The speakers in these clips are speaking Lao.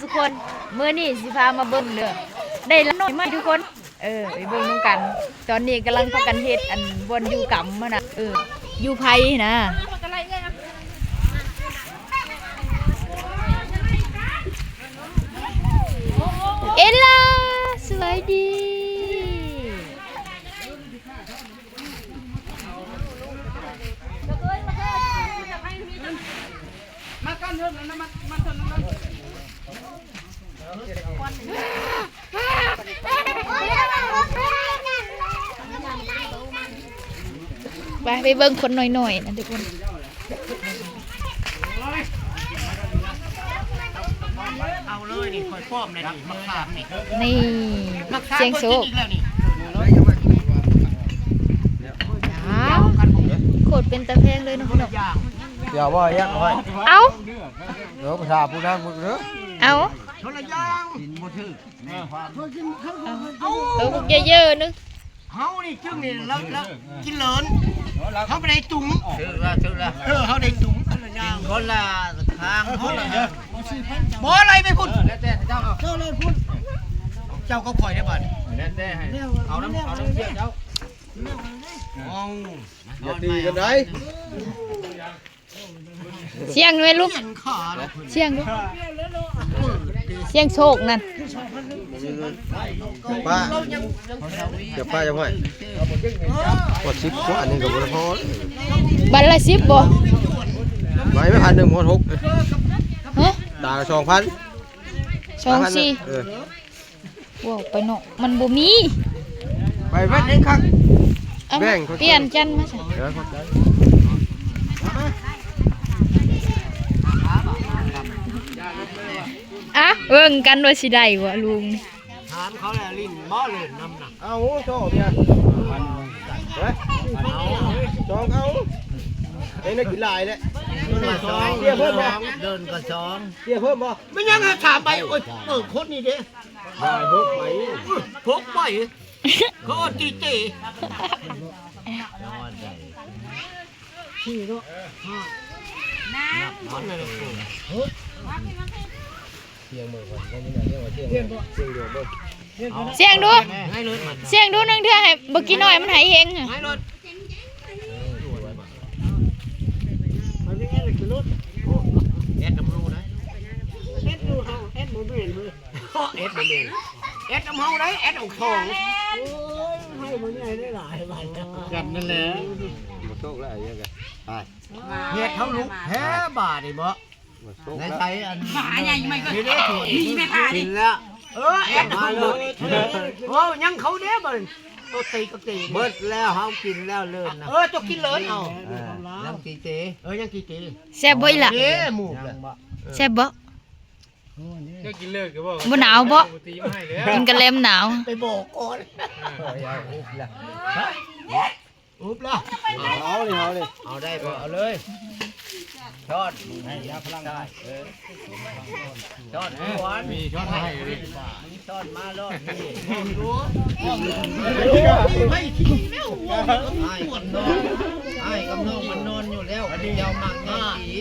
ທຸກຄົນ ມື້ນີ້ຊິພາມາເບິ່ງເດີ ໄດ້ລານ້ອຍມາທຸກຄົນ ເອີ ໄປເບິ່ງນຳກັນ. ຕອນນີ້ກຳລັງພາກັນເຮັດອັນບ່ອນຢູ່ກຳຫັ້ນນະ ເອີ ຢູ່ໄພນະ. ເອລາ ສະບາຍດີ. ໄປ ໄປເບິ່ງຄົນນ້ອຍໆ ນັ້ນທຸກຄົນ. ເອົາເລີຍນີ້ ຂ້ອຍປ້ອມແລ້ວນີ້ ໝາກຂາມນີ້ ນີ້ ໝາກຂາມ ສຽງໂຊກ ຂ້ອຍກິນອີກແລ້ວນີ້. ອ້າວ ໂຄດເປັນຕາແພງເລີຍເນາະພີ່ນ້ອງ. ຢ່າວ່າຍັກໄວ້ ເອົາ ເອີ ພາສາຜູ້ນຳເດີ ເອົາ ຄົນລະຢ່າງ ກິນບໍ່ຖືກ. ເອີ ເອົາ ເອົາ ເອີ ບັກເຢີໆ ໜຶ່ງ. ເຮົານີ້ຈຶ່ງນີ້ ລະ ລະກິນເລີນ ເຮົາບໍ່ໄດ້ຕຸງ ຖືກລະ ຖືກລະ. ເອີ ເຮົາໄດ້ຕຸງ ຄົນລະຢ່າງ ກິນຄົນລະທາງ ຄົນລະ ບໍ່ໄລ່ໄປພຸ້ນ ເອີ ແລ້ວແຕ່ເຈົ້າ ເຈົ້າໄລ່ພຸ້ນ ເຈົ້າກັບຂ້ອຍໄດ້ບາດນີ້ ແລ້ວແຕ່ໃຫ້ ເອົານຳ ເອົານຳເຈົ້າ ເອົາ ຢ່າຕີກັນໄດ. ສຽງແມ່ລູກ ສຽງດູ ສຽງໂຊກນັ້ນ ປ້າ ຈະປ້າຈະຫ້ອຍ ກວ່າສິບກວ່າ ອັນນີ້ກໍບໍ່ໄດ້ພໍ ບັດລະສິບບໍ່ ໄວ້ໄປພັນໜຶ່ງ ໝົດຫົກ ຮະ ຕາສອງພັນ ສອງສີ່ ເອີ. ເວົ້າໄປເນາະ ມັນບໍ່ມີ ໄປເບິດເອງຄັກ ເອົາ ແບ່ງ ປ່ຽນຈັນມາຊະ ເອີ ຂອບໃຈ. ອະ ເບິ່ງກັນວ່າຊິໄດ້ບໍ່ລຸງ ຖາມເຂົາແລ້ວ ຫຼິ້ນບໍ່ ຫຼິ້ນນຳນະ ເອົາໂຕເບຍ ເອີ ສອງ ເອົາ ເອີ ໄດ້ກິນຫຼາຍແລ້ວ ເດີນກໍສອງ ເດີນກໍສອງ ເສຍເພີ່ມບໍ່ ແມ່ນຫຍັງຫາສາມໃບ ໂອ້ຍ ເອີ ຄົນນີ້ເດ້ ໄດ້ຫົກໃບ ຫົກໃບ ເຂົາເອີ້ນຕີເຕ ສຽງເບິ່ງກ່ອນ ສຽງດຽວເບິ່ງ ສຽງດູ ສຽງດູໜຶ່ງເທື່ອ ໃຫ້ບັກກີນ້ອຍມັນໃຫ້ເຮັງ ໃຫ້ລົດ ມັນມີແອັດ ແອັດນຳເຮົານະ ແອັດນຳເຮົາ ແອັດບໍ່ແມ່ນເວີຍ ເອາະ ແອັດບໍ່ແມ່ນ ແອັດນຳເຮົາໄດ໋ ແອັດອອກສອງ ໂອ້ຍ ໃຫ້ບໍ່ໃຫຍ່ໄດ້ຫຼາຍບາດ ກັນນັ້ນແຫຼະ ບໍ່ໂຊກແລ້ວ ເຮັດເຮົາລຸກແທ້ບາດນີ້ເບາະ ໃນໃສອັນ ໝາໃຫຍ່ມັນກໍ ນີ້ເດ້ ນີ້ແມ່ພານີ້ ກິນແລ້ວ ເອີ ແອັດມາເລີຍ ເວົ້າຫຍັງເຂົາເດ້ບັດ ໂຕເຕກໍເຕ ເບິດແລ້ວ ເຮົາກິນແລ້ວເລີນນະ ເອີ ໂຕກິນເລີນເອົາ ເອີ ຍັງຕີເຕ ເອີ ຍັງຕີເຕ ແຊບບໍ່ອີ່ຫຼ້າ ເດ້ໝູກແລ້ວ ແຊບບໍ່? ເຈົ້າກິນເລີກກໍບອກ ບໍ່ໜາວບໍ່? ກິນກະແລັມໜາວ ໄປບອກກ່ອນ ອຸບລະ ເອົາເລີຍ ເອົາເລີຍ ເອົາໄດ້ບໍ່? ເອົາເລີຍ ຊ້ອນໃຫ້ຍາພະລັງ ຊ້ອນຂວານ ມີຊ້ອນໃຫ້ເລີຍ ຊ້ອນມາລອດນີ້ ໃຫ້ທີ່ແລ້ວ ອ້າຍກັບນ້ອງມັນນອນຢູ່ແລ້ວ ເຈົ້າມັກຍາສີ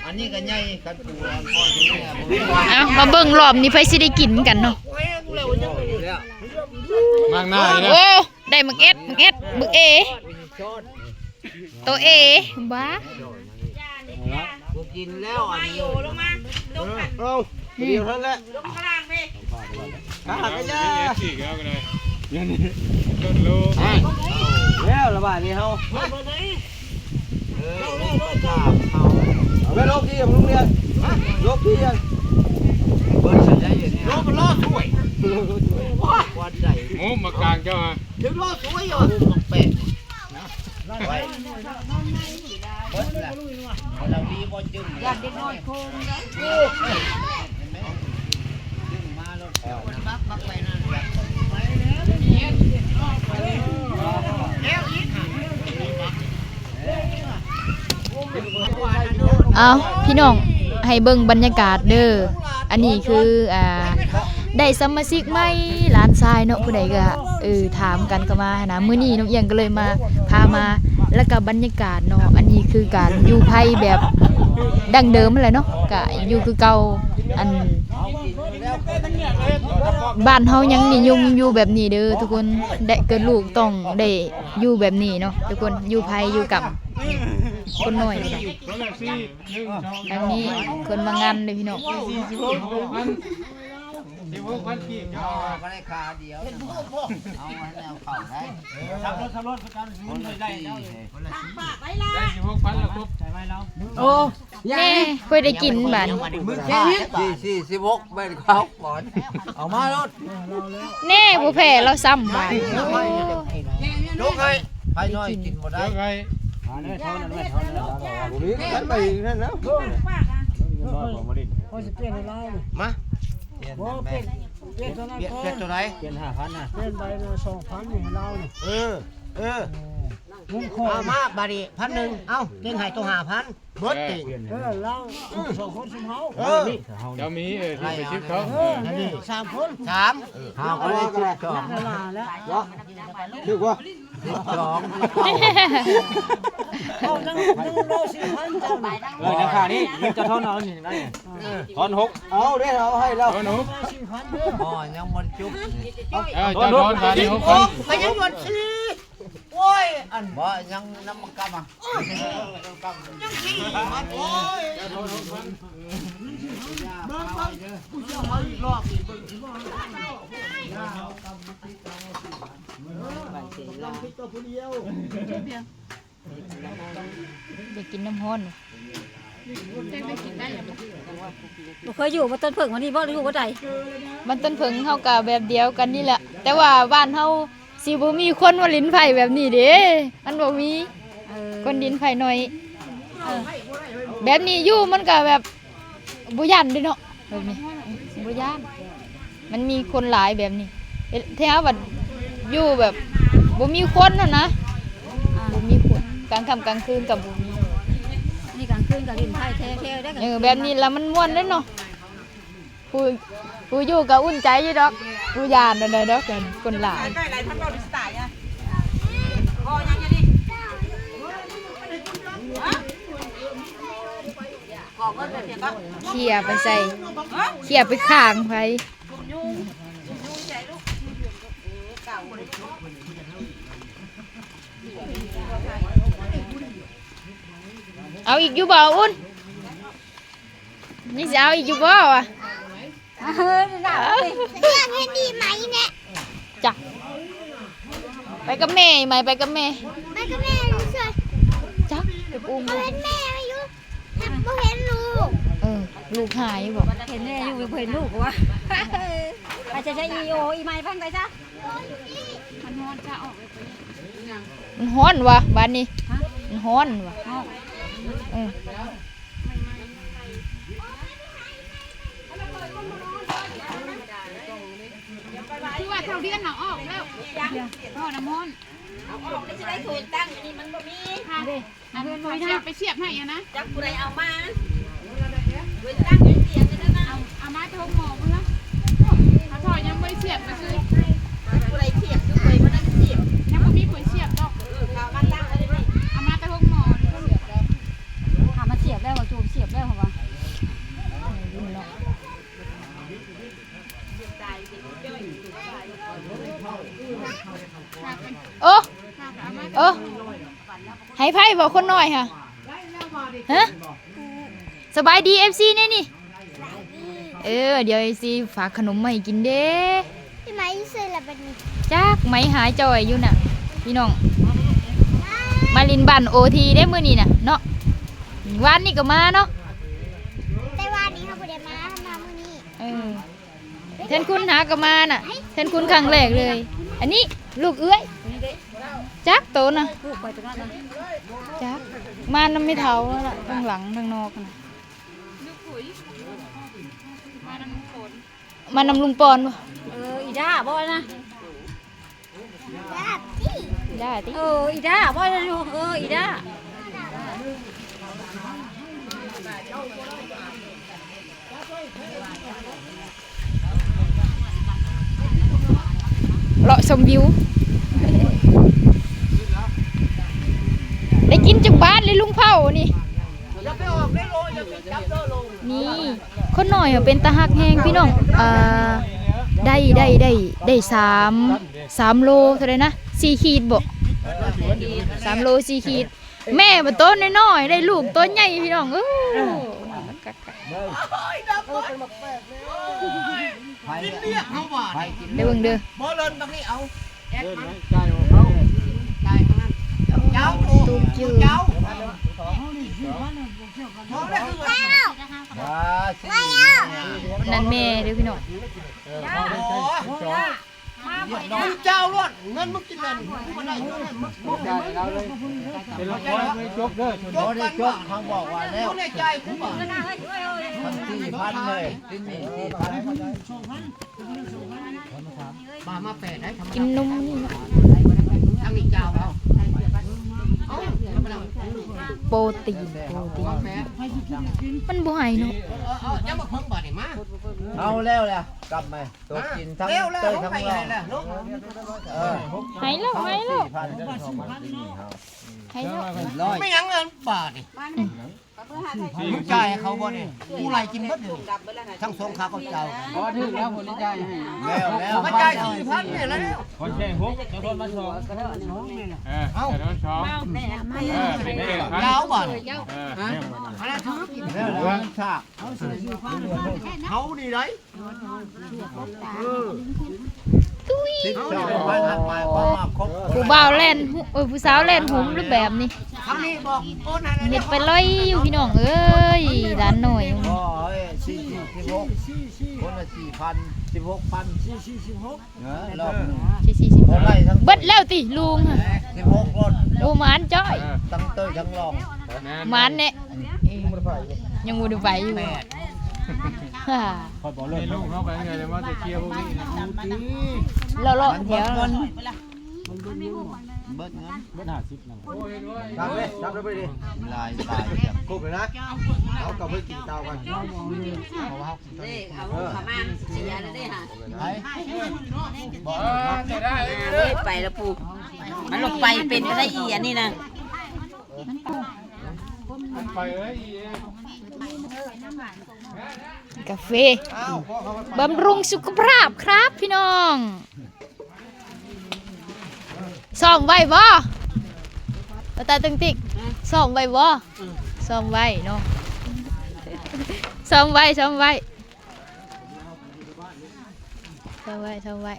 ອັນນີ້ກໍໃຫຍ່ກັນ ເອົາ ມາເບິ່ງລອບນີ້ ໃຜຊິໄດ້ກິນກັນເນາະ ມັກໜ້າອີກແລ້ວ ໂອ້ ໄດ້ໝາກແອັດ ໝາກແອັດ ບັກເອ ໂຕເອ ບ້າ ບໍ່ກິນແລ້ວອັນນີ້ ເອົາ ດຽວຫັ້ນແຫຼະ ອ່າ ກະຢ່າ ແລ້ວລະບາດນີ້ເຮົາ ເອີ ເອົາ ເອົາໄປລົບທີ່ໂຮງຮຽນ ລົບທີ່ ເບິ່ງສັນຍາເຢັນ ລົບມັນລໍຊ່ວຍ ວັດໃດ ໂອ້ ມາກາງເຈົ້າ ເອີ ເປັນ ເອົາ ພີ່ນ້ອງ ໃຫ້ເບິ່ງບັນຍາກາດເດີ ອັນນີ້ຄື ອ່າ ໄດ້ສະມາຊິກໃໝ່ ຫຼານຊາຍເນາະ ຜູ້ໃດກໍ ເອີ ຖາມກັນເຂົ້າມາຫັ້ນນະ ມື້ນີ້ນ້ອງອຽງກໍເລີຍມາ ພາມາ ແລ້ວກໍບັນຍາກາດເນາະ ອັນນີ້ຄືການຢູ່ໄພແບບ ດັ້ງເດີມຫັ້ນແຫຼະເນາະ ກະຢູ່ຄືເກົ່າ. ອັນ ບ້ານເຮົາຍັງນິຍົມຢູ່ແບບນີ້ເດີທຸກຄົນ ແລະ ເກີດລູກຕ້ອງໄດ້ຢູ່ແບບນີ້ເນາະທຸກຄົນ ຢູ່ໄພຢູ່ກຳ ຄົນນ້ອຍນີ້ນະ. ທາງນີ້ຄົນມາງານເດີພີ່ນ້ອງ. ສິບຫົກພັນກີບ ບໍ່ໄດ້ຄາດຽວ ເອົາໃຫ້ແນວເຂົ້າໄດ້ ຂັບລົດ ຂັບລົດ ໄດ້ສິບຫົກພັນແລ້ວຄົບ ໂອ້ ແນ່ ຂ້ອຍໄດ້ກິນບາດນີ້ ມື້ແຮງ ສີ່ ສີ່ ສິບຫົກ ແມ່ນເຂົາກ່ອນ ເອົາມາໂລດ ແນ່ ບໍ່ແພ້ລາວຊ້ຳບາດນີ້. ໂອ້ ໄປໜ້ອຍກິນບໍ່ໄດ້ ບໍ່ມີ ມັນໄປນັ້ນແລ້ວ ຂ້ອຍຊິປ່ຽນໃຫ້ລາວນີ້ ມາ ບໍ່ ປ່ຽນ ປ່ຽນຕົວນັ້ນກ່ອນ ປ່ຽນຕົວໃດ ປ່ຽນຫ້າພັນນະ ປ່ຽນໃບນະ ສອງພັນນີ້ໃຫ້ລາວນີ້ ເອີ ເອີ ເງິນຂ້ອຍ ເອົາມາບາດນີ້ ພັນໜຶ່ງ ເອົາ ເກັງໃຫ້ໂຕຫ້າພັນ ເບິດຕິ ເອີ ລາວ ສອງຄົນຊຸມເຮົາ ເອີ ເຈົ້າມີ ເອີ ທີ່ໄປຊິບເຂົາ ເອີ ອັນນີ້ສາມຄົນ ສາມ ເອີ ຫ້າຄົນ ສິບສອງ ເນາະ ຖືກບໍ່? ສິບສອງ ເອົາ ຍັງ ຍັງລອສີ່ພັນເຈົ້ານະ ເອີ ໃນຄ່ານີ້ ເງິນເຈົ້າທອນເອົານີ້ ທອນຫົກ ເອົາເດ້ ເອົາໃຫ້ແລ້ວ ທອນຫົກ ສີ່ພັນເດີ ອໍ ຍັງບໍ່ໄດ້ຈົບ ເອີ ເຈົ້າທອນບາດນີ້ຫົກພັນ ໄປຍັງຢູ່ສີ່ ໂອ້ຍ ອັນ ບໍ່ ຍັງນຳມັນກັບມາ ຍັງສີ່ພັນ ໂອ້ຍ ເບິ່ງ ເບິ່ງ ກູຊິເອົາໃຫ້ອີກລອບນີ້ ເບິ່ງ ຊິບໍ່ໃຫ້ ຢາກກິນນ້ຳຮ້ອນ ບໍ່ເຄີຍຢູ່ບ້ານຕົ້ນເຜິ້ງ ວັນນີ້ບໍ່ໄດ້ຢູ່ບໍ່ໄດ້ ບ້ານຕົ້ນເຜິ້ງເຮົາກະແບບດຽວກັນນີ້ແຫຼະ ແຕ່ວ່າບ້ານເຮົາຊິບໍ່ມີຄົນມາຫຼິ້ນໄພ້ແບບນີ້ເດ້ ມັນບໍ່ມີ ເອີ ຄົນຫຼິ້ນໄພ້ໜ້ອຍ ເອີ ແບບນີ້ຢູ່ມັນກະແບບ ບໍ່ຢ້ານເດ້ເນາະ ແບບນີ້ບໍ່ຢ້ານ ມັນມີຄົນຫຼາຍແບບນີ້ ແທ້ວ່າຢູ່ແບບບໍ່ມີຄົນຫັ້ນນະ ອ່າ ບໍ່ມີຄົນ ກາງຄ່ຳກາງຄືນກະບໍ່ມີ ນີ້ກາງຄືນກະຫຼິ້ນໄພ້ແທ້ໆ ເອີ ແບບນີ້ລະມັນມ່ວນເດ້ເນາະ ຜູ້ ຜູ້ຢູ່ກະອຸ່ນໃຈຢູ່ດອກ ຜູ້ຢ້ານນັ້ນດອກ ຄົນຫຼາຍ. ເຂົ້ຍໄປໃສ່ ເຂົ້ຍໄປຂ້າງໃຜ ເອົາອີກຢູ່ບໍ່ອຸ່ນ ຍັງຊິເອົາອີກຢູ່ບໍ່ວະ? ເອີ ຢາກເຮັດດີໄໝແນ່ ຈ້ະ ໄປກັບແມ່ ໄໝໄປກັບແມ່ ໄປກັບແມ່ຢູ່ໃສ? ຈັກ ໄປປຸງ ເຂົາເຫັນແມ່ຢູ່ ແຕ່ບໍ່ເຫັນລູກ ເອີ ລູກຫາຍຢູ່ບໍ່? ເຫັນແມ່ຢູ່ ບໍ່ເຫັນລູກວະ ໄປຊະ ຊະ ອີໂອ ອີໄໝຟັງໄປຊະ ມັນຮ້ອນ ຈະອອກ ມັນຮ້ອນຫວາບາດນີ້ ຮະ ມັນຮ້ອນຫວາ ຮ້ອນ ເອີ ຄືວ່າເທົ່າດຽນນະອອກແລ້ວ ເພາະນ້ຳຮ້ອນ ເອົາອອກໄດ້ຊິໄດ້ໂທນຕັ້ງ ອັນນີ້ມັນບໍ່ມີ ອັນ ເອົາໄປສຽບໃຫ້ຫັ້ນນະ ຈັກຜູ້ໃດເອົາມາ ເອົາມາແຕ່ໂຮງໝໍພຸ້ນລະ ເຂົາທໍ່ຍັງບໍ່ໄດ້ສຽບຊື່ ຈັກຜູ້ໃດສຽບ ຄືເຄີຍບໍ່ໄດ້ສຽບ ຍັງບໍ່ມີຜູ້ສຽບດອກ ເອີ ເອົາມາຕັ້ງໄວ້ນີ້ ເອົາມາແຕ່ໂຮງໝໍ ຖ້າມາສຽບແລ້ວ ເອົາໂຈມສຽບແລ້ວ ເຂົາວ່າ ໂອ້ ໂອ້ ໃຫ້ໃຜບໍ່ຄົນນ້ອຍຫະ? ຮະ? ສະບາຍດີເອັຟຊີແນ່ນີ້ ເອີ ດຽວເອັຟຊີຝາກຂະໜົມມາໃຫ້ກິນເດ້ ໄໝຢູ່ໃສລະບັດນີ້ ຈັກ ໄໝຫາຈ່ອຍຢູ່ນະ ພີ່ນ້ອງ ມາຫຼິ້ນບ້ານໂອທີເດ້ມື້ນີ້ນະເນາະ ວານນີ້ກໍມາເນາະ ແຕ່ວານນີ້ເຮົາບໍ່ໄດ້ມາ ເຮົາມາມື້ນີ້ ເອີ. ແທນຄຸນຫາກໍມານະ ແທນຄຸນຄັ້ງແລກເລີຍ ອັນນີ້ລູກເອື້ອຍ ຈັກໂຕນະ ຈັກ ມານຳແມ່ເຖົ້າຫັ້ນລະ ທາງຫຼັງທາງນອກຫັ້ນນະ ມານຳລຸງປອນບໍ່? ເອີ ອີດາບໍ່ນະ? ດາຕິ ເອີ ອີດາບໍ່ລະລູກ ເອີ ອີດາ ເລາະຊົມວິວ ໄດ້ກິນຈັກບາດເລີຍລຸງເຜົ່ານີ້ ຢ່າໄປອອກໄດ້ໂລຍ ນີ້ ຄົນນ້ອຍເປັນຕາຮັກແຮງພີ່ນ້ອງ. ເອີ ໄດ້ ໄດ້ ໄດ້ ໄດ້ສາມ ສາມໂລເທົ່າໃດນະ ສີ່ຂີດບໍ ສາມໂລສີ່ຂີດ. ແມ່ບັດໂຕນ້ອຍໆ ໄດ້ລູກໂຕໃຫຍ່ພີ່ນ້ອງເອີຍ. ກິນລຽບເຮົາບາດ ໄດ້ເບິ່ງເດີ ບໍ່ເລີນບັກນີ້ເອົາ ຈ່າຍຂອງເຂົາ ຈ່າຍຂອງມັນ ເຈົ້າໂຕ ຕູ້ຈິ້ວ ເຈົ້າ ນັ້ນແມ່ເດີພີ່ນ້ອງ. ເອີ ເຈົ້າໂລດ ເງິນມຶງກິນແລ້ວນີ້ ບໍ່ໄດ້ເງິນ ເປັນລະຄອນ ຈົບເດີ ຈົບ ເຂົາບອກວ່າແລ້ວ ໃນໃຈກູບາດ ພັນສີ່ພັນເລີຍ ກິນນີ້ສີ່ພັນ ມາ ມາແປໄດ້ ກິນນົມນີ້ເນາະ ທັງນີ້ເຈົ້າເອົາ ໂປຣຕີນ ໂປຣຕີນ ມັນບໍ່ໃຫ້ເນາະ ເອົາ ເອົາ ເອົາແລ້ວແຫຼະ ກັບມາ ຕົກກິນທັງເຕີຍທັງລອງ ເອີ ໃຫ້ແລ້ວ ໃຫ້ແລ້ວ ສີ່ພັນ ໃຫ້ແລ້ວ ຮ້ອຍ ແມ່ນຫຍັງເງິນບາດນີ້ ມຶງຈ່າຍໃຫ້ເຂົາບໍ່ນີ້ ກູໄລ່ກິນເບິດເລີຍ ທັງສອງຂ້າພະເຈົ້າ ບໍ່ຖືກແລ້ວ ບໍ່ໄດ້ຈ່າຍໃຫ້ ແລ້ວ ແລ້ວ ມາຈ່າຍສີ່ພັນນີ້ແລ້ວ ຄົນໃຫຍ່ຫົກ ແລ້ວຄົນມາສອງ ເອີ ເອົາ ແລ້ວສອງ ເອີ ຍາວບາດ ເອີ ອັນນັ້ນຖືກ ແລ້ວ ແລ້ວ ເຮົານີ້ໄດ ຕຸ້ຍ ສິບສອງພັນ ຜູ້ບ່າວແລ່ນຫຸ ເອີ ຜູ້ສາວແລ່ນຫຸມຫຼືແບບນີ້ ເຮັດໄປລອຍຢູ່ພີ່ນ້ອງເອີຍ ຫຼານນ້ອຍ ບໍ່ ເອີຍ ສີ່ ສີ່ ສິບຫົກ ຄົນລະສີ່ພັນ ສິບຫົກພັນ ສີ່ ສີ່ ສິບຫົກ ເອີ ລອບໜຶ່ງ ສີ່ ສີ່ ສິບຫົກ ບໍ່ໄດ້ທັງ ເບິດແລ້ວຕິລຸງ ສິບຫົກຄົນ ບໍ່ໝານຈ້ອຍ ເອີ ທັງເຕີຍທັງລອງ ແມ່ນ ໝານແນ່ ອືມ ຍັງບໍ່ໄດ້ໄປຢູ່ ແປດ ຂ້ອຍບອກເລີຍ ລູກເຮົາໄປເທື່ອໃດມາແຕ່ເທີ່ຍວພວກນີ້ນະ ເລາະໆແຖວ ເບິດເງິນ ເບິດຫ້າສິບນະ ໂອ້ຍ ຈັບເລີຍ ຈັບເລີຍ ໄປດິ ຫຼາຍ ຫຼາຍ ຄົບເລີຍນະ ເຮົາກັບໄປກິນເຂົ້າກັນ ເອີ ເອົາເຂົ້າມາເສຍແລ້ວເດ້ຫາ ໄປ ບໍ່ ໄປແລ້ວປູ ມັນລົງໄປເປັນໄດ້ອີ່ອັນນີ້ນະ ໄປເອີຍ ກາເຟ ບຳລຸງສຸຂະພາບຄັບພີ່ນ້ອງ. ຊ້ອມໄວ້ບໍ່? ຕາຕຶງຕິກ ຊ້ອມໄວ້ບໍ່? ຊ້ອມໄວ້ເນາະ ຊ້ອມໄວ້ ຊ້ອມໄວ້ ຊ້ອມໄວ້ ຊ້ອມໄວ້.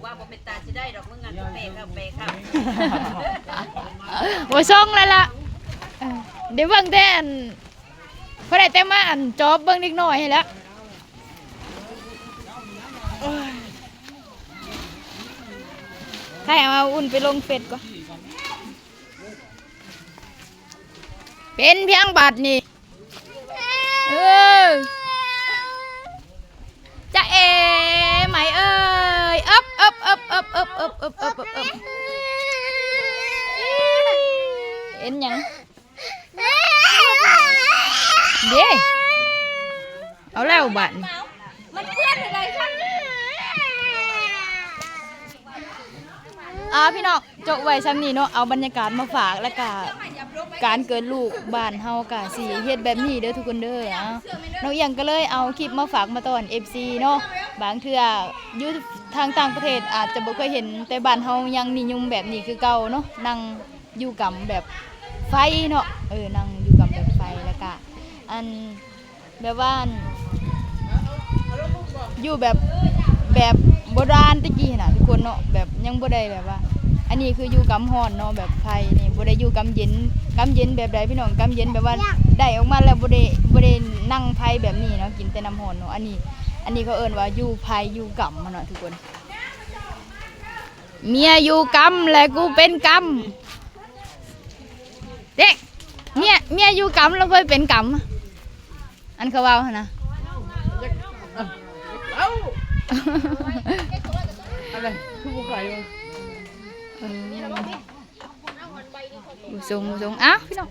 ວ່າບໍ່ເປັນຕາຊິໄດ້ດອກ ມຶງອັນແປກເອົາແປກເອົາ ບໍ່ສົ່ງແລ້ວລະ ເອີ ໄດ້ເບິ່ງແຕ່ອັນ ພໍໄດ້ແຕ່ມາອັນຈອບເບິ່ງເດັກນ້ອຍຫັ້ນແຫຼະ ໂອ້ຍ ໃຫ້ເອົາອຸ່ນໄປລົງເຟສກ່ອນ ເປັນພຽງບາດນີ້. ເອີ ຈະເອ ໄໝເອີຍ ເອິບ ເອິບ ເອິບ ເອັນຫຍັງ ເດ້ ເອົາແລ້ວບາດນີ້ ມັນເປື້ອນໄປຊັ້ນ ອ່າ ພີ່ນ້ອງ ໂຈະໄວ້ຊ່ຳນີ້ເນາະ ເອົາບັນຍາກາດມາຝາກ ແລ້ວກະການເກີດລູກບ້ານເຮົາກະຊິເຮັດແບບນີ້ເດີທຸກຄົນເດີ. ເອົາ ນ້ອງອຽງກໍເລີຍເອົາຄລິບມາຝາກມາຕ້ອນເອັຟຊີເນາະ ບາງເທື່ອຢູ່ທາງຕ່າງປະເທດອາດຈະບໍ່ເຄີຍເຫັນ ແຕ່ບ້ານເຮົາຍັງນິຍົມແບບນີ້ຄືເກົ່າເນາະ ນັ່ງຢູ່ກຳແບບໄຟເນາະ ເອີ ນັ່ງຢູ່ກຳແບບໄຟ ແລ້ວກະອັນ ແບບວ່າ ຢູ່ແບບ ແບບໂບລານແຕ່ກີ້ຫັ້ນນະທຸກຄົນເນາະ ແບບຍັງບໍ່ໄດ້ແບບວ່າ ອັນນີ້ຄືຢູ່ກຳຮ້ອນເນາະ ແບບໄຟນີ້ ບໍ່ໄດ້ຢູ່ກຳເຢັນ ກຳເຢັນແບບໃດພີ່ນ້ອງ ກຳເຢັນແບບວ່າໄດ້ອອກມາແລ້ວບໍ່ໄດ້ ບໍ່ໄດ້ນັ່ງໄຟແບບນີ້ເນາະ ກິນແຕ່ນ້ຳຮ້ອນເນາະ ອັນນີ້ ອັນນີ້ເຂົາເອີ້ນວ່າຢູ່ໄຟຢູ່ກຳຫັ້ນເນາະທຸກຄົນ. ເມຍຢູ່ກຳ ແລະ ກູເປັນກຳ ເດັກ ເມຍ ເມຍຢູ່ກຳ ແລ້ວຂ້ອຍເປັນກຳ ອັນເຂົາເວົ້າຫັ້ນນະ ເອົ້າ ອັນໃດຄືບໍ່ໄກວະ ເອີ ບໍ່ສົ່ງ ບໍ່ສົ່ງ ເອົ້າ ພີ່ນ້ອງ.